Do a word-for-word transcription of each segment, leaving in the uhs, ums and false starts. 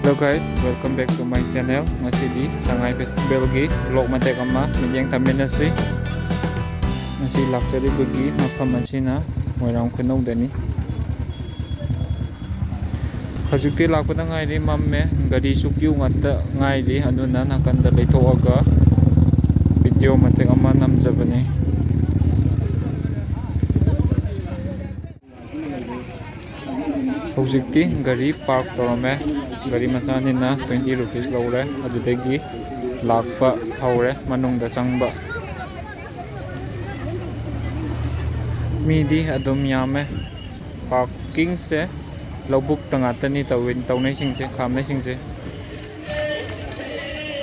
Hello guys, welcome back to my channel. ꯉꯁꯤꯗꯤ ꯁꯉꯥꯏ ꯐꯦꯁꯇꯤꯚꯦꯜꯒꯤ block ꯃꯇꯦꯛ ꯑꯃ ꯃꯤꯠꯌꯦꯡ ꯊꯝꯃꯤꯟꯅꯁꯤ꯫ ꯉꯁꯤ ꯂꯥꯛꯆꯔꯤꯕꯒꯤ ꯃꯐꯝ ꯑꯁꯤꯅ ꯃꯣꯏꯔꯥꯡ ꯈꯨꯅꯧꯗꯅꯤ꯫ ꯍꯧꯖꯤꯛꯇꯤ ꯂꯥꯛꯄꯗ ꯉꯥꯏꯔꯤ, ꯃꯝꯃꯦ, ꯒꯥꯔꯤꯁꯨ ꯀ꯭ꯌꯨ ꯉꯥꯛꯇ ꯉꯥꯏꯔꯤ, ꯑꯗꯨꯅ ꯅꯥꯀꯟꯗ ꯂꯩꯊꯣꯛꯑꯒ ꯚꯤꯗꯤꯑꯣ ꯃꯇꯦꯛ ꯑꯃ ꯅꯝꯖꯕꯅꯤ꯫ ꯍꯧꯖꯤꯛꯇꯤ ꯒꯥꯔꯤ ꯄꯥꯔꯛ ꯇꯧꯔꯝꯃꯦ꯫ ꯒꯥꯔꯤ ꯃꯆꯥꯅꯤꯅ twenty rupees ꯂꯧꯔꯦ꯫ ꯑꯗꯨꯗꯒꯤ ꯂꯥꯛꯄ ꯍꯧꯔꯦ, ꯃꯅꯨꯡꯗ ꯆꯪꯕ꯫ ꯃꯤꯗꯤ ꯑꯗꯨꯝ ꯌꯥꯝꯃꯦ꯫ ꯄꯥꯔꯀꯤꯡꯁꯦ ꯂꯧꯕꯨꯛꯇ ꯉꯥꯛꯇꯅꯤ ꯇꯧꯏ-, ꯇꯧꯅꯩꯁꯤꯡꯁꯦ, ꯈꯥꯝꯅꯩꯁꯤꯡꯁꯦ꯫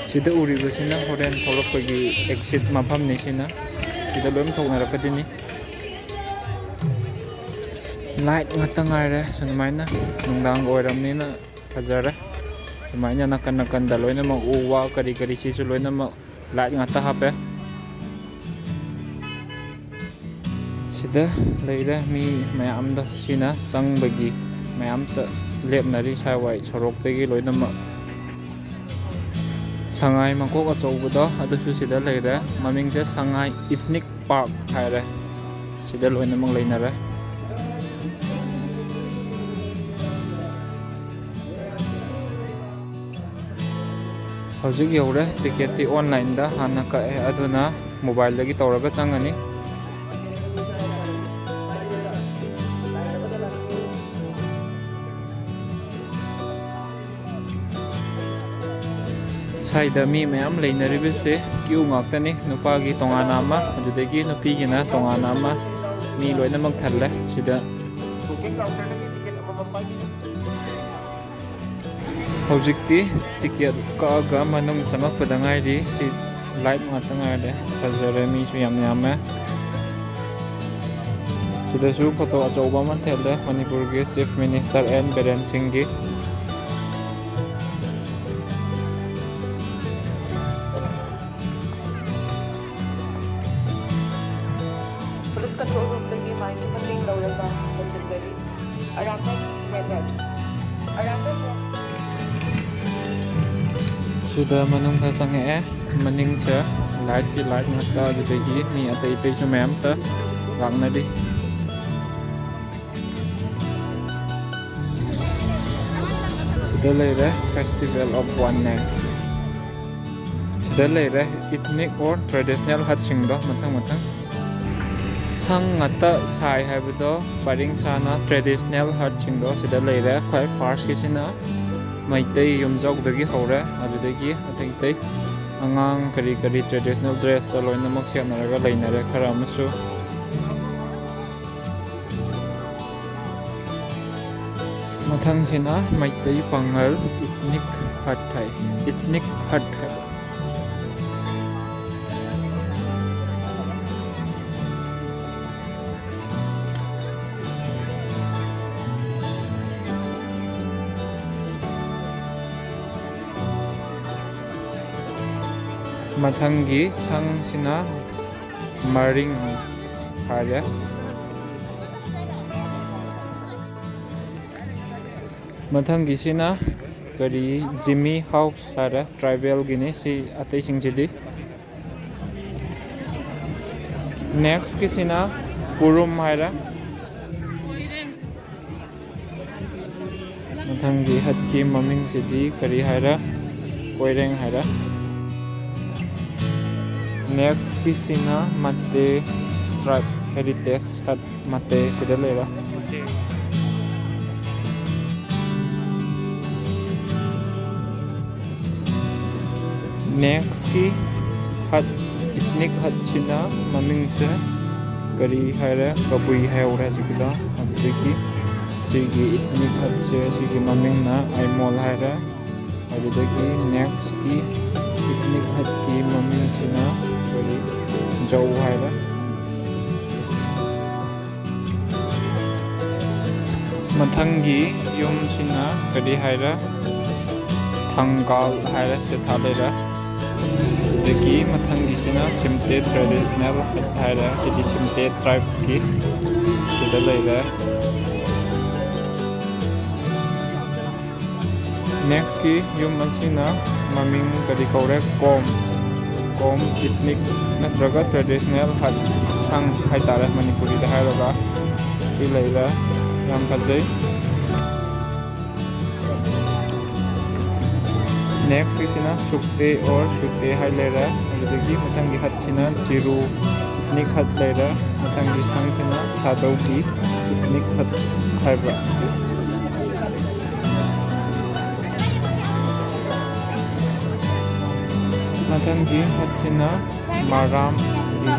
ꯁꯤꯗ ꯎꯔꯤꯕꯁꯤꯅ ꯍꯣꯔꯦꯟ ꯊꯣꯛꯂꯛꯄꯒꯤ ꯑꯦꯛꯁꯤꯠ ꯃꯐꯝꯅꯤ꯫ ꯁꯤꯅ ꯁꯤꯗ ꯂꯣꯏ ꯊꯣꯛꯅꯔꯛꯀꯗꯣꯏꯅꯤ꯫ ꯂꯥꯏꯠ ꯉꯥꯛꯇ ꯉꯥꯏꯔꯦ꯫ ꯁꯨꯃꯥꯏꯅ ꯅꯨꯡꯗꯥꯡ ꯑꯣꯏꯔꯕꯅꯤꯅ ꯐꯖꯔꯦ꯫ ꯁꯨꯃꯥꯏꯅ ꯅꯥꯀꯟ ꯅꯥꯀꯟꯗ ꯂꯣꯏꯅꯃꯛ ꯎ ꯋꯥ ꯀꯔꯤ ꯀꯔꯤ ꯁꯤꯁꯨ ꯂꯣꯏꯅꯃꯛ ꯂꯥꯏꯠ ꯉꯥꯛꯇ ꯍꯥꯞꯄꯦ꯫ ꯁꯤꯗ ꯂꯩꯔꯦ ꯃꯤ ꯃꯌꯥꯝꯗꯣ, ꯁꯤꯅ ꯆꯪꯕꯒꯤ ꯃꯌꯥꯝꯇ ꯂꯦꯞꯅꯔꯤ꯫ ꯁꯥꯏꯋꯥꯏ ꯁꯣꯔꯣꯛꯇꯒꯤ ꯂꯣꯏꯅꯃꯛ ꯁꯉꯥꯏ ꯃꯀꯣꯛ ꯑꯆꯧꯕꯗꯣ ꯑꯗꯨꯁꯨ ꯁꯤꯗ ꯂꯩꯔꯦ꯫ ꯃꯃꯤꯡꯁꯦ ꯁꯉꯥꯏ ꯏꯊꯅꯤꯛ ꯄꯥꯔꯛ ꯍꯥꯏꯔꯦ꯫ ꯁꯤꯗ ꯂꯣꯏꯅꯃꯛ ꯂꯩꯅꯔꯦ꯫ ꯍꯧꯖꯤꯛ ꯌꯧꯔꯦ꯫ ꯇꯤꯀꯦꯠꯇꯤ ꯑꯣꯟꯂꯥꯏꯟꯗ ꯍꯥꯟꯅ ꯀꯛꯑꯦ, ꯑꯗꯨꯅ ꯃꯣꯕꯥꯏꯜꯗꯒꯤ ꯇꯧꯔꯒ ꯆꯪꯉꯅꯤ꯫ ꯁ꯭ꯋꯥꯏꯗ ꯃꯤ ꯃꯌꯥꯝ ꯂꯩꯅꯔꯤꯕꯁꯦ ꯀ꯭ꯌꯨ ꯉꯥꯛꯇꯅꯤ꯫ ꯅꯨꯄꯥꯒꯤ ꯇꯣꯉꯥꯟꯅ ꯑꯃ, ꯑꯗꯨꯗꯒꯤ ꯅꯨꯄꯤꯒꯤꯅ ꯇꯣꯉꯥꯟꯅ ꯑꯃ, ꯃꯤ ꯂꯣꯏꯅꯃꯛ ꯊꯜꯂꯦ ꯁꯤꯗ꯫ ꯍꯧꯖꯤꯛꯇꯤ ꯇꯤꯀꯦꯠ ꯀꯛꯑꯒ ꯃꯅꯨꯡ ꯆꯪꯉꯛꯄꯗ ꯉꯥꯏꯔꯤ꯫ ꯁꯤ ꯂꯥꯏꯠ ꯉꯥꯛꯇ ꯉꯥꯏꯔꯦ꯫ ꯐꯖꯔꯦ, ꯃꯤꯁꯨ ꯌꯥꯝ ꯌꯥꯝꯃꯦ꯫ ꯁꯤꯗꯁꯨ ꯐꯣꯇꯣ ꯑꯆꯧꯕ ꯑꯃ ꯊꯦꯠꯂꯦ, ꯃꯅꯤꯄꯨꯔꯒꯤ ꯆꯤꯐ ꯃꯤꯅꯤꯁꯇꯔ ꯑꯦꯟ ꯕꯤꯔꯦꯟ ꯁꯤꯡꯒꯤ꯫ ꯄꯨꯂꯤꯁ ꯀꯟꯇ꯭ꯔꯣꯜ ꯔꯨꯝꯗꯒꯤ ꯃꯥꯏꯒꯤ ꯃꯇꯦꯡ ꯂꯧꯔꯒ ꯂꯣꯏꯁꯤꯟꯖꯔꯤ꯫ ꯑꯔꯥꯝꯕꯥꯏ ꯃꯦꯊꯠ꯫ ꯑꯔꯥꯝꯕꯥꯏ ꯁꯤꯗ ꯃꯅꯨꯡꯗ ꯆꯪꯉꯛꯑꯦ꯫ ꯃꯅꯤꯡꯁꯦ ꯂꯥꯏꯠꯀꯤ ꯂꯥꯏꯠ ꯉꯥꯛꯇ, ꯑꯗꯨꯗꯒꯤ ꯃꯤ ꯑꯇꯩ ꯑꯇꯩꯁꯨ ꯃꯌꯥꯝ ꯑꯃꯇ ꯂꯥꯛꯅꯔꯤ꯫ ꯁꯤꯗ ꯂꯩꯔꯦ Festival of Oneness꯫ ꯁꯤꯗ ꯂꯩꯔꯦ ethnic or traditional hutꯁꯤꯡꯗꯣ ꯃꯊꯪ ꯃꯊꯪ꯫ ꯁꯪ ꯉꯥꯛꯇ ꯁꯥꯏ ꯍꯥꯏꯕꯗꯣ ꯄꯔꯤꯡ ꯁꯥꯅ traditional hutꯁꯤꯡꯗꯣ ꯁꯤꯗ ꯂꯩꯔꯦ꯫ ꯈ꯭ꯋꯥꯏ firstꯀꯤꯁꯤꯅ ꯃꯩꯇꯩ ꯌꯨꯝꯖꯥꯎꯗꯒꯤ ꯍꯧꯔꯦ꯫ ꯑꯗꯨꯗꯒꯤ ꯑꯇꯩ ꯑꯇꯩ ꯑꯉꯥꯡ ꯀꯔꯤ ꯀꯔꯤ traditional dressꯇ ꯂꯣꯏꯅꯃꯛ ꯁꯦꯠꯅꯔꯒ ꯂꯩꯅꯔꯦ ꯈꯔ ꯑꯃꯁꯨ꯫ ꯃꯊꯪꯁꯤꯅ ꯃꯩꯇꯩ ꯄꯥꯉꯜ ethnic hut ꯍꯥꯏ, ethnic hut ꯍꯥꯏ꯫ ꯃꯊꯪꯒꯤ ꯁꯪꯁꯤꯅ ꯃꯔꯤꯡ ꯍꯥꯏꯔꯦ꯫ ꯃꯊꯪꯒꯤꯁꯤꯅ ꯀꯔꯤ, ꯖꯤꯃꯤ ꯍꯥꯎꯁ ꯍꯥꯏꯔꯦ, tribalꯒꯤꯅꯤ ꯁꯤ꯫ ꯑꯇꯩꯁꯤꯡꯁꯤꯗꯤ next ꯀꯤꯁꯤꯅ ꯄꯨꯔꯨꯝ ꯍꯥꯏꯔꯦ꯫ ꯃꯊꯪꯒꯤ hutꯀꯤ ꯃꯃꯤꯡꯁꯤꯗꯤ ꯀꯔꯤ ꯍꯥꯏꯔꯦ? ꯀꯣꯏꯔꯦꯡ ꯍꯥꯏꯔꯦ꯫ Next ꯀꯤꯁꯤꯅ ꯃꯇꯦ tribe heritage hut꯫ ꯃꯇꯦ ꯁꯤꯗ ꯂꯩꯔꯦ꯫ Next ꯀꯤ hut, ethnic hutꯁꯤꯅ ꯃꯃꯤꯡꯁꯦ ꯀꯔꯤ ꯍꯥꯏꯔꯦ? ꯀꯕꯨꯏ ꯍꯥꯏꯍꯧꯔꯦ ꯍꯧꯖꯤꯛꯀꯤꯗꯣ꯫ ꯑꯗꯨꯗꯒꯤ ꯁꯤꯒꯤ ethnic hutꯁꯦ, ꯁꯤꯒꯤ ꯃꯃꯤꯡꯅ ꯑꯥꯏꯃꯣꯜ ꯍꯥꯏꯔꯦ꯫ ꯑꯗꯨꯗꯒꯤ next ꯀꯤ ethnic hutꯀꯤ ꯃꯃꯤꯡꯁꯤꯅ ꯀꯔꯤ? ꯖꯧ ꯍꯥꯏꯔꯦ꯫ ꯃꯊꯪꯒꯤ ꯌꯨꯝꯁꯤꯅ ꯀꯔꯤ ꯍꯥꯏꯔꯦ? ꯊꯪꯒꯥꯜ ꯍꯥꯏꯔꯦ, ꯁꯤ ꯊꯥ ꯂꯩꯔꯦ꯫ ꯑꯗꯒꯤ ꯃꯊꯪꯒꯤꯁꯤꯅ ꯁꯤꯝꯇꯦ traditional hut ꯍꯥꯏꯔꯦ, ꯁꯤꯗꯤ ꯁꯤꯝꯇꯦ tribeꯀꯤ ꯁꯤꯗ ꯂꯩꯔꯦ꯫ Next ꯀꯤ ꯌꯨꯝ ꯑꯁꯤꯅ ꯃꯃꯤꯡ ꯀꯔꯤ ꯀꯧꯔꯦ? ꯀꯣꯝ, ꯀꯣꯝ ethnic ꯅꯠꯇ꯭ꯔꯒ traditional hut, ꯁꯪ ꯍꯥꯏꯇꯥꯔꯦ ꯃꯅꯤꯄꯨꯔꯤꯗ ꯍꯥꯏꯔꯒ꯫ ꯁꯤ ꯂꯩꯔꯦ, ꯌꯥꯝ ꯐꯖꯩ꯫ Next ꯀꯤꯁꯤꯅ ꯁꯨꯛꯇꯦ or ꯁꯨꯇꯦ ꯍꯥꯏ ꯂꯩꯔꯦ꯫ ꯑꯗꯨꯗꯒꯤ ꯃꯊꯪꯒꯤ hut ꯁꯤꯅ ꯆꯤꯔꯨ ethnic hut ꯂꯩꯔꯦ꯫ ꯃꯊꯪꯒꯤ ꯁꯪꯁꯤꯅ ꯊꯥꯗꯧꯒꯤ ethnic hut ꯍꯥꯏꯕ꯫ ꯃꯊꯪꯒꯤ hut ꯁꯤꯅ ꯃꯔꯥꯝꯒꯤ,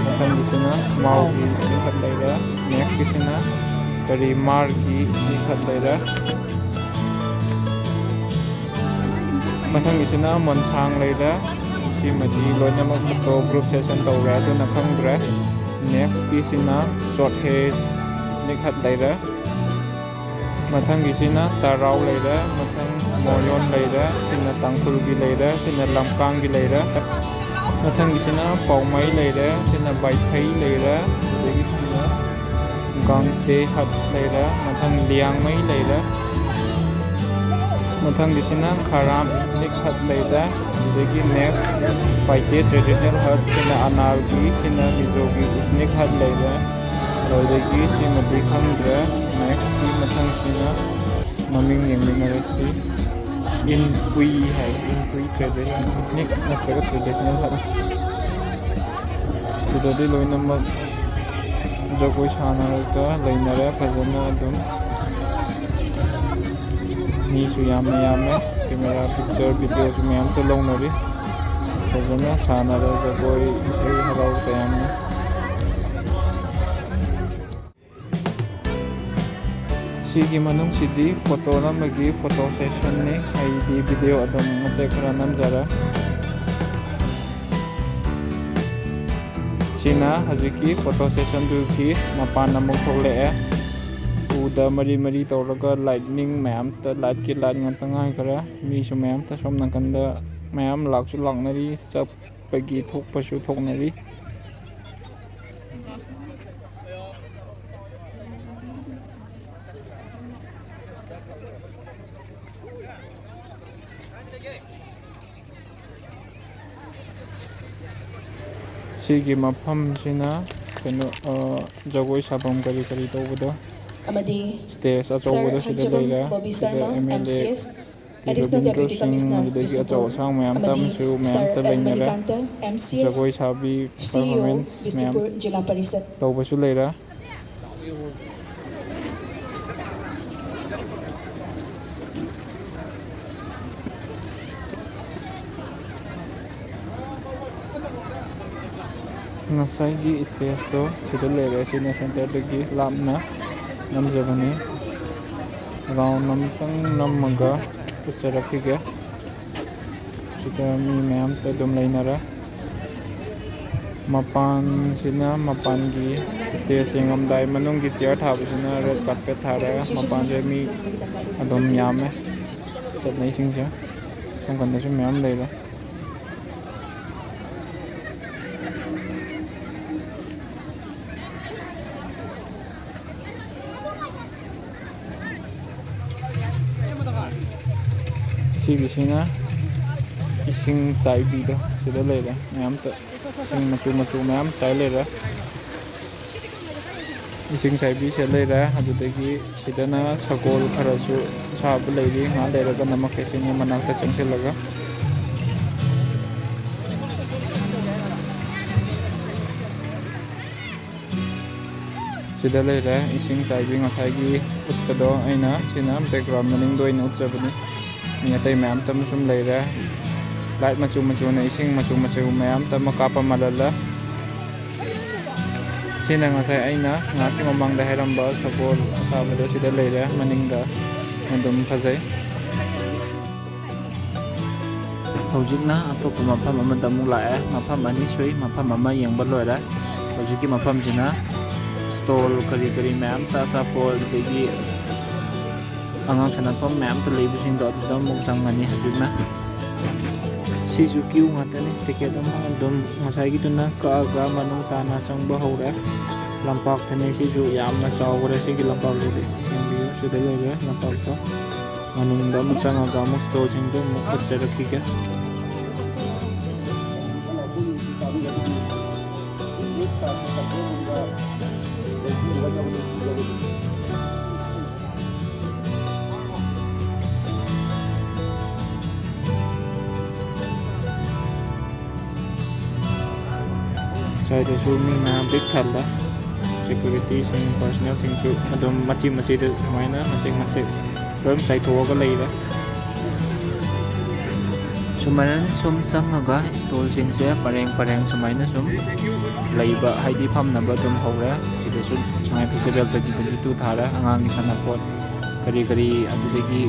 ꯃꯊꯪꯒꯤꯁꯤꯅ ꯃꯥꯎꯒꯤ ethnic hut ꯂꯩꯔꯦ꯫ Next ꯀꯤꯁꯤꯅ ꯀꯔꯤ, ꯃꯥꯔꯒꯤ ethnic hut ꯂꯩꯔꯦ꯫ ꯃꯊꯪꯒꯤꯁꯤꯅ ꯃꯣꯟꯁꯥꯡ ꯂꯩꯔꯦ꯫ ꯁꯤꯃꯗꯤ ꯂꯣꯏꯅꯃꯛ photo group session ꯇꯧꯔꯦ, ꯑꯗꯨꯅ ꯈꯪꯗ꯭ꯔꯦ꯫ Next ꯀꯤꯁꯤꯅ ꯆꯣꯠꯍꯦ ethnic hut ꯂꯩꯔꯦ꯫ ꯃꯊꯪꯒꯤꯁꯤꯅ ꯇꯔꯥꯎ ꯂꯩꯔꯦ, ꯃꯊꯪ ꯃꯣꯌꯣꯟ ꯂꯩꯔꯦ, ꯁꯤꯅ ꯇꯥꯡꯈꯨꯜꯒꯤ ꯂꯩꯔꯦ, ꯁꯤꯅ ꯂꯝꯀꯥꯡꯒꯤ ꯂꯩꯔꯦ꯫ ꯃꯊꯪꯒꯤꯁꯤꯅ ꯄꯥꯎꯃꯩ ꯂꯩꯔꯦ, ꯁꯤꯅ ꯕꯥꯏꯐꯩ ꯂꯩꯔꯦ, ꯑꯗꯒꯤ ꯁꯤꯅ ꯒꯥꯡꯇꯦ hut ꯂꯩꯔꯦ, ꯃꯊꯪ ꯂꯤꯌꯥꯡꯃꯩ ꯂꯩꯔꯦ꯫ ꯃꯊꯪꯒꯤꯁꯤꯅ ꯈꯔꯥꯝ ethnic hut ꯂꯩꯔꯦ꯫ ꯑꯗꯨꯗꯒꯤ next ꯄꯥꯏꯇꯦ traditional hut, ꯁꯤꯅ ꯑꯅꯥꯜꯒꯤ, ꯁꯤꯅ ꯃꯤꯖꯣꯒꯤ ethnic hut ꯂꯩꯔꯦ꯫ ꯑꯗꯨꯗꯒꯤ ꯁꯤꯃꯗꯤ ꯈꯪꯗ꯭ꯔꯦ꯫ Next ꯀꯤ ꯃꯊꯪꯁꯤꯅ ꯃꯃꯤꯡ ꯌꯦꯡꯃꯤꯟꯅꯔꯁꯤ꯫ ꯏꯟꯄꯨꯏ ꯍꯥꯏ, ꯏꯟꯄꯨꯏ traditional ethnic ꯅꯠꯇ꯭ꯔꯒ traditional hut꯫ ꯁꯤꯗꯗꯤ ꯂꯣꯏꯅꯃꯛ ꯖꯒꯣꯏ ꯁꯥꯟꯅꯔꯒ ꯂꯩꯅꯔꯦ ꯐꯖꯅ ꯑꯗꯨꯝ꯫ ꯃꯤꯁꯨ ꯌꯥꯝꯅ ꯌꯥꯝꯃꯦ꯫ Camera, picture, video ꯁꯨ ꯃꯌꯥꯝꯁꯨ ꯂꯧꯅꯔꯤ꯫ ꯐꯖꯅ ꯁꯥꯟꯅꯔꯦ ꯖꯒꯣꯏ, ꯏꯁꯩ ꯍꯔꯥꯎ ꯇꯌꯥꯝꯅ꯫ ꯁꯤꯒꯤ ꯃꯅꯨꯡꯁꯤꯗꯤ photo ꯅꯝꯕꯒꯤ photo session ꯅꯤ꯫ ꯑꯩꯗꯤ video ꯑꯗꯨꯝ ꯃꯇꯦꯛ ꯈꯔ ꯅꯝꯖꯔꯦ꯫ ꯁꯤꯅ ꯍꯧꯖꯤꯛꯀꯤ photo session ꯗꯨꯒꯤ ꯃꯄꯥꯟ ꯑꯃꯨꯛ ꯊꯣꯛꯂꯛꯑꯦ꯫ ꯎꯗ ꯃꯔꯤ ꯃꯔꯤ ꯇꯧꯔꯒ lightning ꯃꯌꯥꯝꯇ, light ꯀꯤ light ꯉꯥꯛꯇ ꯉꯥꯏꯈꯔꯦ꯫ ꯃꯤꯁꯨ ꯃꯌꯥꯝꯇ ꯁꯣꯝ ꯅꯥꯀꯟꯗ ꯃꯌꯥꯝ ꯂꯥꯛꯁꯨ ꯂꯥꯛꯅꯔꯤ, ꯆꯠꯄꯒꯤ ꯊꯣꯛꯄꯁꯨ ꯊꯣꯛꯅꯔꯤ꯫ ꯁꯤꯒꯤ ꯃꯐꯝꯁꯤꯅ ꯀꯩꯅꯣ, ꯑ, ꯖꯒꯣꯏ ꯁꯥꯐꯝ ꯀꯔꯤ ꯀꯔꯤ ꯇꯧꯕꯗꯣ, ꯑꯃꯗꯤ stage ꯑꯆꯧꯕꯗꯣ ꯁꯤꯗ ꯂꯩꯔꯦ꯫ ꯁꯤꯗ M L A ꯇꯤꯔꯨꯕꯤꯟꯗ꯭ꯔꯣ ꯁꯤꯡ, ꯑꯗꯨꯗꯒꯤ ꯑꯆꯧ ꯑꯁꯥꯡ ꯃꯌꯥꯝ ꯑꯃꯁꯨ ꯃꯌꯥꯝ ꯑꯃꯇ ꯂꯩꯅꯔꯦ꯫ ꯖꯒꯣꯏ ꯁꯥꯕꯤ performance ꯃꯌꯥꯝ ꯇꯧꯕꯁꯨ ꯂꯩꯔꯦ꯫ ꯉꯁꯥꯏꯒꯤ stageꯇꯣ ꯁꯤꯗ ꯂꯩꯔꯦ꯫ ꯁꯤꯅ centreꯗꯒꯤ ꯂꯥꯞꯅ ꯅꯝꯖꯕꯅꯤ꯫ Round ꯑꯃꯇꯪ ꯅꯝꯃꯒ ꯎꯠꯆꯔꯛꯈꯤꯒꯦ꯫ ꯁꯤꯗ ꯃꯤ ꯃꯌꯥꯝ ꯑꯗꯨꯝ ꯂꯩꯅꯔꯦ꯫ ꯃꯄꯥꯟꯁꯤꯅ ꯃꯄꯥꯟꯒꯤ stage ꯌꯦꯡꯉꯝꯗꯥꯏ, ꯃꯅꯨꯡꯒꯤ chair ꯊꯥꯕꯁꯤꯅ red carpet ꯊꯥꯔꯦ꯫ ꯃꯄꯥꯟꯁꯦ ꯃꯤ ꯑꯗꯨꯝ ꯌꯥꯝꯃꯦ ꯆꯠꯅꯩꯁꯤꯡꯁꯦ꯫ ꯁꯣꯝ ꯀꯥꯟꯗꯁꯨ ꯃꯌꯥꯝ ꯂꯩꯔꯦ꯫ ꯁꯤꯒꯤꯁꯤꯅ ꯏꯁꯤꯡ ꯆꯥꯏꯕꯤꯗꯣ ꯁꯤꯗ ꯂꯩꯔꯦ ꯃꯌꯥꯝ꯫ ꯏꯁꯤꯡ ꯃꯆꯨ ꯃꯆꯨ ꯃꯌꯥꯝ ꯆꯥꯏ ꯂꯩꯔꯦ꯫ ꯏꯁꯤꯡ ꯆꯥꯏꯕꯤꯁꯦ ꯂꯩꯔꯦ꯫ ꯑꯗꯨꯗꯒꯤ ꯁꯤꯗꯅ ꯁꯒꯣꯜ ꯈꯔꯁꯨ ꯁꯥꯕ ꯂꯩꯔꯤ꯫ ꯉꯥꯏꯍꯥꯛ ꯂꯩꯔꯒ ꯅꯝꯃꯛꯀꯦ ꯏꯁꯤꯡ ꯃꯅꯥꯛꯇ ꯆꯪꯁꯤꯜꯂꯒ꯫ ꯁꯤꯗ ꯂꯩꯔꯦ ꯏꯁꯤꯡ ꯆꯥꯏꯕꯤ ꯉꯁꯥꯏꯒꯤ ꯎꯠꯄꯗꯣ꯫ ꯑꯩꯅ ꯁꯤꯅ background ꯃꯅꯤꯡꯗ ꯑꯣꯏꯅ ꯎꯠꯆꯕꯅꯤ꯫ ꯃꯤ ꯑꯇꯩ ꯃꯌꯥꯝ ꯇꯝ ꯁꯨꯝ ꯂꯩꯔꯦ꯫ Light ꯃꯆꯨ ꯃꯆꯨꯅ ꯏꯁꯤꯡ ꯃꯆꯨ ꯃꯆꯨ ꯃꯌꯥꯝ ꯇꯝꯃ ꯀꯥꯞꯄ ꯃꯥꯜꯍꯜꯂꯦ꯫ ꯁꯤꯅ ꯉꯁꯥꯏ ꯑꯩꯅ ꯉꯥꯏꯍꯥꯛꯀꯤ ꯃꯃꯥꯡꯗ ꯍꯥꯏꯔꯝꯕ ꯁꯒꯣꯜ ꯑꯁꯥꯕꯗꯣ ꯁꯤꯗ ꯂꯩꯔꯦ ꯃꯅꯤꯡꯗ꯫ ꯑꯗꯨꯝ ꯐꯖꯩ꯫ ꯍꯧꯖꯤꯛꯅ ꯑꯇꯣꯞꯄ ꯃꯐꯝ ꯑꯃꯗ ꯑꯃꯨꯛ ꯂꯥꯛꯑꯦ꯫ ꯃꯐꯝ ꯑꯅꯤ ꯁꯨꯏ, ꯃꯐꯝ ꯑꯃ ꯌꯦꯡꯕ ꯂꯣꯏꯔꯦ꯫ ꯍꯧꯖꯤꯛꯀꯤ ꯃꯐꯝꯁꯤꯅ stall ꯀꯔꯤ ꯀꯔꯤ ꯃꯌꯥꯝ ꯑꯃ, ꯑꯆꯥꯄꯣꯠ, ꯑꯗꯒꯤ ꯑꯉꯥꯡ ꯁꯥꯟꯅꯐꯝ ꯃꯌꯥꯝ ꯑꯃ ꯂꯩꯕꯁꯤꯡꯗꯣ ꯑꯗꯨꯗ ꯑꯃꯨꯛ ꯆꯪꯉꯅꯤ ꯍꯧꯖꯤꯛꯅ꯫ ꯁꯤꯁꯨ queue ꯉꯥꯛꯇꯅꯤ, ticket ꯑꯃ ꯑꯗꯨꯝ ꯉꯁꯥꯏꯒꯤꯗꯨꯅ ꯀꯛꯑꯒ ꯃꯅꯨꯡ ꯇꯥꯅ ꯆꯪꯕ ꯍꯧꯔꯦ꯫ ꯂꯝꯄꯥꯛꯇꯅꯤ ꯁꯤꯁꯨ, ꯌꯥꯝꯅ ꯆꯥꯎꯈ꯭ꯔꯦ ꯁꯤꯒꯤ ꯂꯝꯄꯥꯛꯁꯤꯗꯤ꯫ ꯌꯦꯡꯕꯤꯌꯨ, ꯁꯤꯗ ꯂꯩꯔꯦ ꯂꯝꯄꯥꯛꯇꯣ꯫ ꯃꯅꯨꯡꯗ ꯑꯃꯨꯛ ꯆꯪꯉꯒ ꯑꯃꯨꯛ stallꯁꯤꯡꯗꯣ ꯑꯃꯨꯛ ꯎꯠꯆꯔꯛꯈꯤꯒꯦ꯫ ꯑꯗꯨꯁꯨ ꯃꯤ ꯃꯌꯥꯝ ꯄꯤꯛ ꯊꯜꯂꯦ꯫ Securityꯁꯤꯡ, personnelꯁꯤꯡꯁꯨ ꯑꯗꯨꯝ ꯃꯆꯤ ꯃꯆꯤꯗ ꯁꯨꯃꯥꯏꯅ ꯃꯇꯦꯛ ꯃꯇꯦꯛ ꯂꯣꯏ ꯆꯥꯏꯊꯣꯛꯑꯒ ꯂꯩꯔꯦ꯫ ꯁꯨꯃꯥꯏꯅ ꯁꯨꯝ ꯆꯪꯉꯒ stallꯁꯤꯡꯁꯦ ꯄꯔꯦꯡ ꯄꯔꯦꯡ ꯁꯨꯃꯥꯏꯅ ꯁꯨꯝ ꯂꯩꯕ, ꯍꯥꯏꯗꯤ ꯐꯝꯅꯕ ꯑꯗꯨꯝ ꯍꯧꯔꯦ꯫ ꯁꯤꯗꯁꯨ ꯁꯉꯥꯏ festival twenty twenty two ꯊꯥꯔꯦ꯫ ꯑꯉꯥꯡꯒꯤ ꯁꯥꯟꯅꯄꯣꯠ ꯀꯔꯤ ꯀꯔꯤ, ꯑꯗꯨꯗꯒꯤ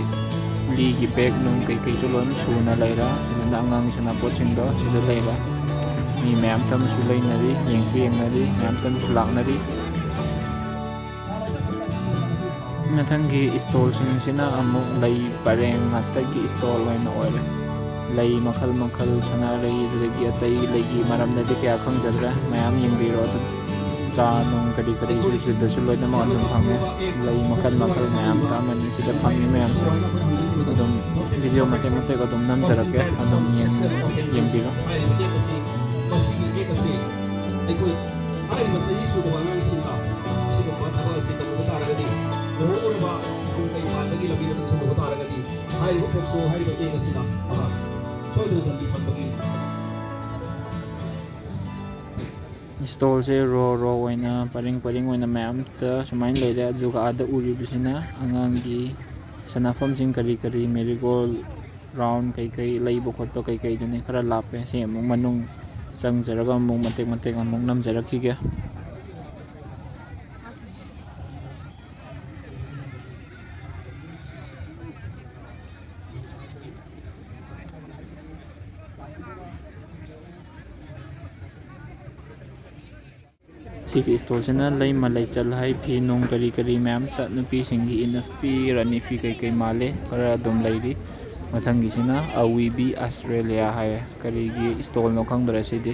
ꯂꯤꯒꯤ bag ꯅꯨꯡ ꯀꯩꯀꯩꯁꯨ ꯂꯣꯏꯅ ꯁꯨꯅ ꯂꯩꯔꯦ꯫ ꯁꯤꯗꯅ ꯑꯉꯥꯡꯒꯤ ꯁꯥꯟꯅꯄꯣꯠꯁꯤꯡꯗꯣ ꯁꯤꯗ ꯂꯩꯔꯦ꯫ ꯃꯤ ꯃꯌꯥꯝ ꯇꯝꯁꯨ ꯂꯩꯅꯔꯤ, ꯌꯦꯡꯁꯨ ꯌꯦꯡꯅꯔꯤ, ꯃꯌꯥꯝ ꯇꯝꯁꯨ ꯂꯥꯛꯅꯔꯤ꯫ ꯃꯊꯪꯒꯤ stallꯁꯤꯡꯁꯤꯅ ꯑꯃꯨꯛ ꯂꯩ ꯄꯔꯦꯡ ꯉꯥꯛꯇꯒꯤ stall ꯑꯣꯏꯅ ꯑꯣꯏꯔꯦ꯫ ꯂꯩ ꯃꯈꯜ ꯃꯈꯜ, ꯁꯅꯥꯔꯩ, ꯑꯗꯨꯗꯒꯤ ꯑꯇꯩ ꯂꯩꯒꯤ ꯃꯔꯝꯗꯗꯤ ꯀꯌꯥ ꯈꯪꯖꯗ꯭ꯔꯦ, ꯃꯌꯥꯝ ꯌꯦꯡꯕꯤꯔꯣ ꯑꯗꯨꯝ꯫ ꯆꯥ ꯅꯨꯡ ꯀꯔꯤ ꯀꯔꯤꯁꯨ ꯁꯤꯗꯁꯨ ꯂꯣꯏꯅꯃꯛ ꯑꯗꯨꯝ ꯐꯪꯉꯦ꯫ ꯂꯩ ꯃꯈꯜ ꯃꯈꯜ ꯃꯌꯥꯝ ꯇꯥꯃꯅꯤ ꯁꯤꯗ ꯐꯪꯉꯤ ꯃꯌꯥꯝꯁꯦ꯫ ꯑꯗꯨꯝ video ꯃꯇꯦꯛ ꯃꯇꯦꯛ ꯑꯗꯨꯝ ꯅꯝꯖꯔꯛꯀꯦ, ꯑꯗꯨꯝ ꯌꯦꯡ-, ꯌꯦꯡꯕꯤꯔꯣ꯫ ꯍꯥꯏꯔꯤꯕ ꯌꯦꯛ ꯑꯁꯤ, ꯃꯁꯤꯒꯤ ꯌꯦꯛ ꯑꯁꯤ ꯑꯩꯈꯣꯏ ꯍꯥꯏꯔꯤꯕ ꯆꯍꯤ ꯁꯨꯗꯕ ꯑꯉꯥꯡꯁꯤꯡꯅ ꯑꯁꯤꯒꯨꯝꯕ ꯊꯕꯛ ꯑꯁꯤ ꯇꯧꯕ ꯇꯥꯔꯒꯗꯤ, ꯂꯨꯍꯣꯡꯂꯨꯔꯕ ꯌꯨꯝ ꯀꯩ ꯄꯥꯟꯕꯒꯤ ꯂꯝꯕꯤꯗ ꯆꯠꯀꯗꯕ ꯇꯥꯔꯒꯗꯤ, ꯍꯥꯏꯔꯤꯕ ꯄꯣꯠꯁꯨ, ꯍꯥꯏꯔꯤꯕ ꯌꯦꯛ ꯑꯁꯤꯅ ꯃꯍꯥꯛ ꯁꯣꯏꯗꯅ ꯂꯝꯕꯤ ꯐꯪꯕꯒꯤ Stallꯁꯦ row row ꯑꯣꯏꯅ, ꯄꯔꯤꯡ ꯄꯔꯤꯡ ꯑꯣꯏꯅ ꯃꯌꯥꯝꯇ ꯁꯨꯃꯥꯏꯅ ꯂꯩꯔꯦ꯫ ꯑꯗꯨꯒ ꯑꯥꯗ ꯎꯔꯤꯕꯁꯤꯅ ꯑꯉꯥꯡꯒꯤ ꯁꯥꯟꯅꯐꯝꯁꯤꯡ, ꯀꯔꯤ ꯀꯔꯤ, marigold round ꯀꯩꯀꯩ ꯂꯩꯕ ꯈꯣꯠꯄ ꯀꯩꯀꯩꯗꯨꯅꯤ꯫ ꯈꯔ ꯂꯥꯞꯄꯦ꯫ ꯁꯤ ꯑꯃꯨꯛ ꯃꯅꯨꯡ ꯆꯪꯖꯔꯒ ꯑꯃꯨꯛ ꯃꯇꯦꯛ ꯃꯇꯦꯛ ꯑꯃꯨꯛ ꯅꯝꯖꯔꯛꯈꯤꯒꯦ꯫ ꯁꯤꯒꯤ stallꯁꯤꯅ ꯂꯩꯃ ꯂꯩꯆꯜ ꯍꯥꯏ, ꯐꯤ ꯅꯨꯡ ꯀꯔꯤ ꯀꯔꯤ ꯃꯌꯥꯝꯇ, ꯅꯨꯄꯤꯁꯤꯡꯒꯤ ꯏꯅꯐꯤ, ꯔꯥꯅꯤ ꯐꯤ ꯀꯩ ꯀꯩ ꯃꯥꯜꯂꯦ, ꯈꯔ ꯑꯗꯨꯝ ꯂꯩꯔꯤ꯫ ꯃꯊꯪꯒꯤꯁꯤꯅ ꯑꯋꯤꯕꯤ ꯑꯁꯇ꯭ꯔꯦꯂꯤꯌꯥ ꯍꯥꯏꯌꯦ꯫ ꯀꯔꯤꯒꯤ stallꯅꯣ ꯈꯪꯗ꯭ꯔꯦ ꯁꯤꯗꯤ꯫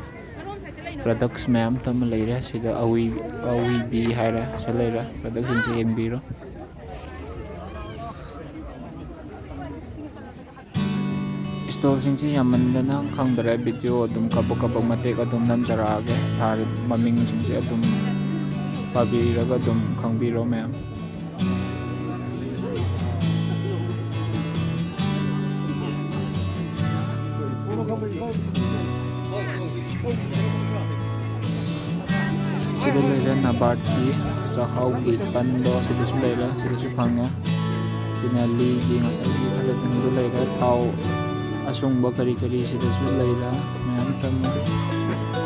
Products ꯃꯌꯥꯝ ꯑꯃ ꯂꯩꯔꯦ ꯁꯤꯗ, ꯑꯋꯤ-, ꯑꯋꯤꯕꯤ ꯍꯥꯏꯔꯦ, ꯁꯤ ꯂꯩꯔꯦ꯫ Productꯁꯤꯡꯁꯦ ꯌꯦꯡꯕꯤꯔꯣ꯫ Stallꯁꯤꯡꯁꯤ ꯌꯥꯝꯃꯟꯗꯅ ꯈꯪꯗ꯭ꯔꯦ, video ꯑꯗꯨꯝ ꯀꯕꯛ ꯀꯕꯛ ꯃꯇꯦꯛ ꯑꯗꯨꯝ ꯅꯝꯖꯔꯛꯑꯒꯦ꯫ ꯊꯥꯔꯤꯕ ꯃꯃꯤꯡꯁꯤꯡꯁꯦ ꯑꯗꯨꯝ ꯄꯥꯕꯤꯔꯒ ꯑꯗꯨꯝ ꯈꯪꯕꯤꯔꯣ ꯃꯌꯥꯝ꯫ ꯅꯕꯥꯔꯠꯀꯤ ꯆꯥꯛꯍꯥꯎꯒꯤ ꯇꯟꯗꯣ ꯁꯤꯗꯁꯨ ꯂꯩꯔꯦ, ꯁꯤꯗꯁꯨ ꯐꯪꯉꯦ꯫ ꯁꯤꯅ ꯂꯤꯒꯤ ꯉꯁꯥꯏꯒꯤ ꯈꯔ ꯊꯨꯝꯗꯨ ꯂꯩꯔꯦ, ꯊꯥꯎ ꯑꯁꯨꯡꯕ ꯀꯔꯤ ꯀꯔꯤ ꯁꯤꯗꯁꯨ ꯂꯩꯔꯦ, ꯃꯌꯥꯝ ꯊꯝꯃꯦ,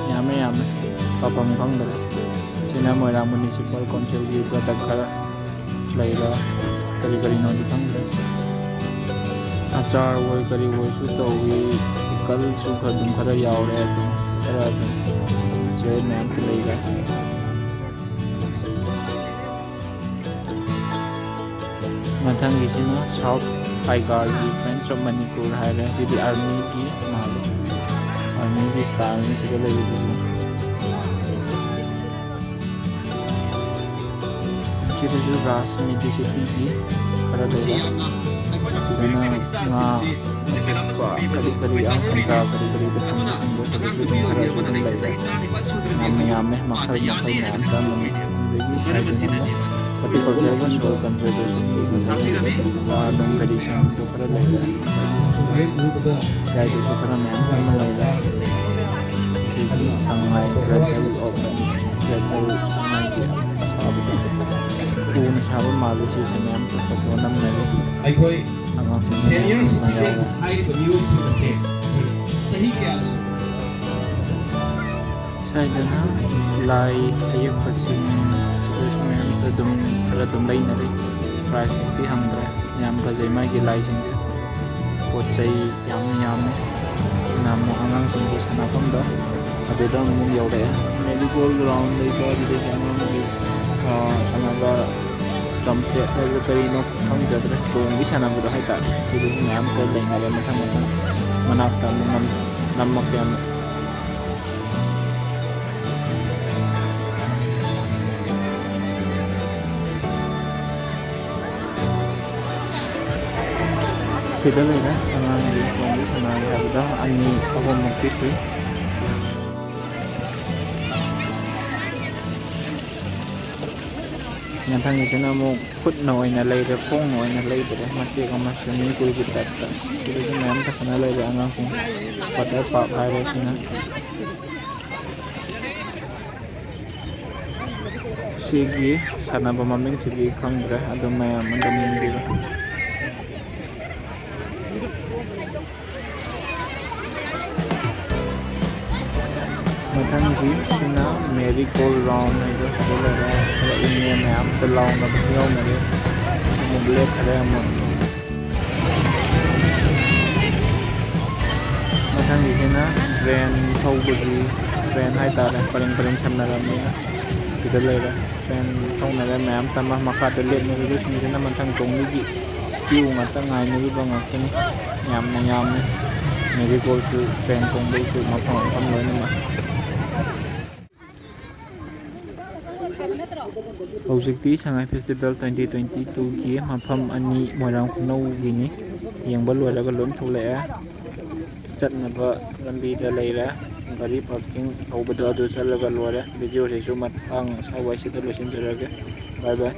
ꯌꯥꯝꯃꯦ ꯌꯥꯝꯃꯦ, ꯄꯥꯐꯝ ꯈꯪꯗ꯭ꯔꯦ꯫ ꯁꯤꯅ ꯃꯣꯏꯔꯥꯡ ꯃ꯭ꯌꯨꯅꯤꯁꯤꯄꯥꯜ ꯀꯥꯎꯟꯁꯤꯜꯒꯤ ꯄ꯭ꯔꯗꯛ ꯈꯔ ꯂꯩꯔꯦ, ꯀꯔꯤ ꯀꯔꯤꯅꯣꯗꯤ ꯈꯪꯗ꯭ꯔꯦ꯫ ꯑꯆꯥꯔ ꯑꯣꯏ ꯀꯔꯤ ꯑꯣꯏꯁꯨ ꯇꯧꯏ, ꯄꯤꯀꯜꯁꯨ ꯈꯔ ꯑꯗꯨꯝ ꯈꯔ ꯌꯥꯎꯔꯦ, ꯑꯗꯨꯝ ꯈꯔ ꯑꯗꯨꯝ ꯁꯦ ꯃꯌꯥꯝ ꯂꯩꯔꯦ꯫ ꯃꯊꯪꯒꯤꯁꯤꯅ ꯁꯥꯎꯠ ꯇꯥꯏꯒꯔꯒꯤ ꯐ꯭ꯔꯦꯟꯁ ꯑꯣꯐ ꯃꯅꯤꯄꯨꯔ ꯍꯥꯏꯔꯦ꯫ ꯁꯤꯗꯤ ꯑꯥꯔꯃꯤꯒꯤ ꯃꯥꯜꯂꯦ, ꯑꯥꯔꯃꯤꯒꯤ ꯁ꯭ꯇꯥꯏꯜꯅꯤ ꯁꯤꯗ ꯂꯩꯔꯤꯕꯁꯤ꯫ ꯁꯤꯗꯁꯨ ꯔꯥꯖ ꯃꯦꯗꯤꯁꯤꯇꯤꯒꯤ ꯈꯔ ꯂꯩꯔꯦ꯫ ꯁꯤꯗꯅ ꯉꯥ, ꯀꯔꯤ ꯀꯔꯤ, ꯑꯥ, ꯁꯟꯗ꯭ꯔꯥ ꯀꯔꯤ ꯀꯔꯤꯗ ꯐꯪꯕꯁꯤꯡꯗꯣ ꯁꯤꯗꯁꯨ ꯑꯗꯨꯝ ꯈꯔꯁꯨ ꯑꯗꯨꯝ ꯂꯩꯔꯦ꯫ ꯌꯥꯝꯅ ꯌꯥꯝꯃꯦ, ꯃꯈꯜ ꯃꯈꯜ ꯃꯌꯥꯝ ꯊꯝꯃꯤ꯫ ꯑꯗꯒꯤ ꯁ꯭ꯋꯥꯏꯗꯅ ꯑꯃꯨꯛ ꯍꯣꯔꯇꯤꯀꯜꯆꯔꯒ ꯁꯣꯏꯜ ꯀꯟꯖꯔꯕꯦꯁꯟꯒꯤ ꯉꯁꯥꯏꯒꯤ ꯆꯥ ꯑꯗꯨꯝ ꯀꯔꯤ ꯁꯦꯝꯕꯗꯣ ꯈꯔ ꯂꯩꯔꯦ꯫ ꯁ꯭ꯋꯥꯏꯗꯁꯨ ꯈꯔ ꯃꯌꯥꯝ ꯊꯝꯕ ꯂꯩꯔꯦ꯫ ꯑꯗꯒꯤ ꯁꯉꯥꯏ ꯀ꯭ꯔꯦꯗꯜ ꯑꯣꯐ, ꯀ꯭ꯔꯦꯗꯜ ꯁꯉꯥꯏꯒꯤ ꯑꯁꯥꯕꯗꯣ ꯎꯅ ꯁꯥꯕ ꯃꯥꯜꯂꯤ꯫ ꯁꯤꯁꯦ ꯃꯌꯥꯝ ꯐꯣꯇꯣ ꯅꯝꯅꯔꯤ꯫ ꯑꯩꯈꯣꯏ ꯑꯉꯥꯡꯁꯤꯡ ꯁꯦꯅꯤꯌꯔ ꯃꯌꯥꯝ ꯑꯃ ꯁꯤꯇꯤꯖꯦꯟ ꯌꯥꯎꯔꯦ꯫ ꯍꯥꯏꯔꯤꯕ ꯃꯤꯑꯣꯏꯁꯤꯡ ꯑꯁꯦ ꯆꯍꯤ ꯀꯌꯥ ꯁꯨ- ꯁ꯭ꯋꯥꯏꯗꯅ ꯂꯥꯏ ꯑꯌꯦꯛꯄꯁꯤꯡ ꯁꯤꯗꯁꯨ ꯃꯌꯥꯝ ꯑꯗꯨꯝ ꯈꯔ ꯑꯗꯨꯝ ꯂꯩꯅꯔꯤ꯫ ꯄ꯭ꯔꯥꯏꯁꯃꯛꯇꯤ ꯍꯪꯗ꯭ꯔꯦ꯫ ꯌꯥꯝ ꯐꯖꯩ ꯃꯥꯒꯤ ꯂꯥꯏꯁꯤꯡꯁꯦ꯫ ꯄꯣꯠ ꯆꯩ ꯌꯥꯝ ꯌꯥꯝꯃꯦ꯫ ꯁꯤꯅ ꯑꯃꯨꯛ ꯑꯉꯥꯡꯁꯤꯡꯒꯤ ꯁꯥꯟꯅꯐꯝꯗꯣ ꯑꯗꯨꯗ ꯑꯃꯨꯛ ꯌꯧꯔꯛꯑꯦ꯫ ꯃꯦꯔꯤꯒꯣꯜ ꯔꯥꯎꯟ ꯂꯩꯕ, ꯑꯗꯨꯗꯒꯤ ꯑꯉꯥꯡꯒꯤ, ꯑ, ꯁꯥꯟꯅꯕ ꯇꯝꯄꯦꯠ ꯍꯥꯏꯕ꯭ꯔꯥ ꯀꯔꯤꯅꯣ ꯈꯪꯖꯗ꯭ꯔꯦ, ꯆꯣꯡꯕꯤ ꯁꯥꯟꯅꯕꯗꯣ ꯍꯥꯏꯇꯥꯔꯦ꯫ ꯁꯤꯗꯁꯨ ꯃꯌꯥꯝ ꯈꯔ ꯂꯩꯅꯔꯦ꯫ ꯃꯊꯪ ꯃꯊꯪ ꯃꯅꯥꯛꯇ ꯑꯃꯨꯛ ꯅꯝ-, ꯅꯝꯃꯛꯀꯦ ꯑꯃꯨꯛ꯫ ꯁꯤꯗ ꯂꯩꯔꯦ ꯑꯉꯥꯡꯒꯤ ꯆꯣꯡꯕꯤ ꯁꯥꯟꯅꯕꯤ ꯍꯥꯏꯕꯗꯣ, ꯑꯅꯤ ꯑꯍꯨꯝꯃꯨꯛꯇꯤ ꯁꯨꯏ꯫ ꯃꯊꯪꯒꯤꯁꯤꯅ ꯑꯃꯨꯛ ꯈꯨꯠꯅ ꯑꯣꯏꯅ ꯂꯩꯔꯦ, ꯈꯣꯡꯅ ꯑꯣꯏꯅ ꯂꯩꯗ꯭ꯔꯦ꯫ ꯃꯇꯦꯛ ꯑꯃ swimming pool ꯒꯤ type ꯇ꯫ ꯁꯤꯗꯁꯨ ꯃꯌꯥꯝ ꯐꯖꯅ ꯂꯩꯔꯦ ꯑꯉꯥꯡꯁꯤꯡ꯫ Water park ꯍꯥꯏꯔꯦ ꯁꯤꯅ꯫ ꯁꯤꯒꯤ ꯁꯥꯟꯅꯕ ꯃꯃꯤꯡꯁꯤꯗꯤ ꯈꯪꯗ꯭ꯔꯦ, ꯑꯗꯨ ꯃꯌꯥꯝ ꯑꯗꯨꯝ ꯌꯦꯡꯕꯤꯔꯣ꯫ ꯃꯊꯪꯒꯤꯁꯤꯅ ꯃꯦꯔꯤ ꯒꯣꯜ ꯔꯥꯎꯟ ꯍꯥꯏꯗꯣ ꯁꯤꯗ ꯂꯩꯔꯦ꯫ ꯈꯔ ꯏꯪꯉꯦ, ꯃꯌꯥꯝ ꯑꯝꯇ ꯂꯥꯎꯅꯕꯁꯨ ꯌꯥꯎꯅꯔꯦ꯫ ꯑꯃꯨꯛ ꯂꯦꯞꯈꯔꯦ ꯑꯃꯨꯛ꯫ ꯃꯊꯪꯒꯤꯁꯤꯅ ꯇ꯭ꯔꯦꯟ ꯊꯧꯕꯒꯤ ꯇ꯭ꯔꯦꯟ ꯍꯥꯏꯇꯥꯔꯦ, ꯄꯔꯦꯡ ꯄꯔꯦꯡ ꯁꯝꯅꯔꯕꯅꯤꯅ ꯁꯤꯗ ꯂꯩꯔꯦ꯫ ꯇ꯭ꯔꯦꯟ ꯊꯧꯅꯔꯦ ꯃꯌꯥꯝ ꯇꯝꯕ, ꯃꯈꯥꯗ ꯂꯦꯞꯅꯔꯤꯕꯁꯤꯡꯁꯤꯅ ꯃꯊꯪ ꯇꯣꯡꯕꯒꯤ ꯀ꯭ꯌꯨ ꯉꯥꯛꯇ ꯉꯥꯏꯅꯔꯤꯕ ꯉꯥꯛꯇꯅꯤ꯫ ꯌꯥꯝꯅ ꯌꯥꯝꯃꯤ꯫ ꯃꯦꯔꯤ ꯒꯣꯜꯁꯨ ꯇ꯭ꯔꯦꯟ ꯇꯣꯡꯕꯒꯤꯁꯨ ꯃꯐꯝ ꯃꯐꯝ ꯂꯣꯏꯅꯃꯛ꯫ ꯍꯧꯖꯤꯛꯇꯤ ꯁꯉꯥꯏ ꯐꯦꯁꯇꯤꯚꯦꯜ ꯇ꯭ꯋꯦꯟꯇꯤ ꯇ꯭ꯋꯦꯟꯇꯤ ꯇꯨꯒꯤ ꯃꯐꯝ ꯑꯅꯤ, ꯃꯣꯏꯔꯥꯡ ꯈꯨꯅꯧꯒꯤꯅꯤ꯫ ꯌꯦꯡꯕ ꯂꯣꯏꯔꯒ ꯂꯣꯏ ꯊꯣꯛꯂꯛꯑꯦ꯫ ꯆꯠꯅꯕ ꯂꯝꯕꯤꯗ ꯂꯩꯔꯦ꯫ ꯒꯥꯔꯤ ꯄꯥꯔꯀꯤꯡ ꯇꯧꯕꯗꯣ ꯑꯗꯨ ꯆꯠꯂꯒ ꯂꯣꯏꯔꯦ꯫ ꯚꯤꯗꯤꯑꯣꯁꯤꯁꯨ ꯃꯇꯥꯡ ꯑꯁꯥꯎꯋꯥꯏꯁꯤꯗ ꯂꯣꯏꯁꯤꯟꯖꯔꯒꯦ꯫ ꯕꯥꯏ ꯕꯥꯏ꯫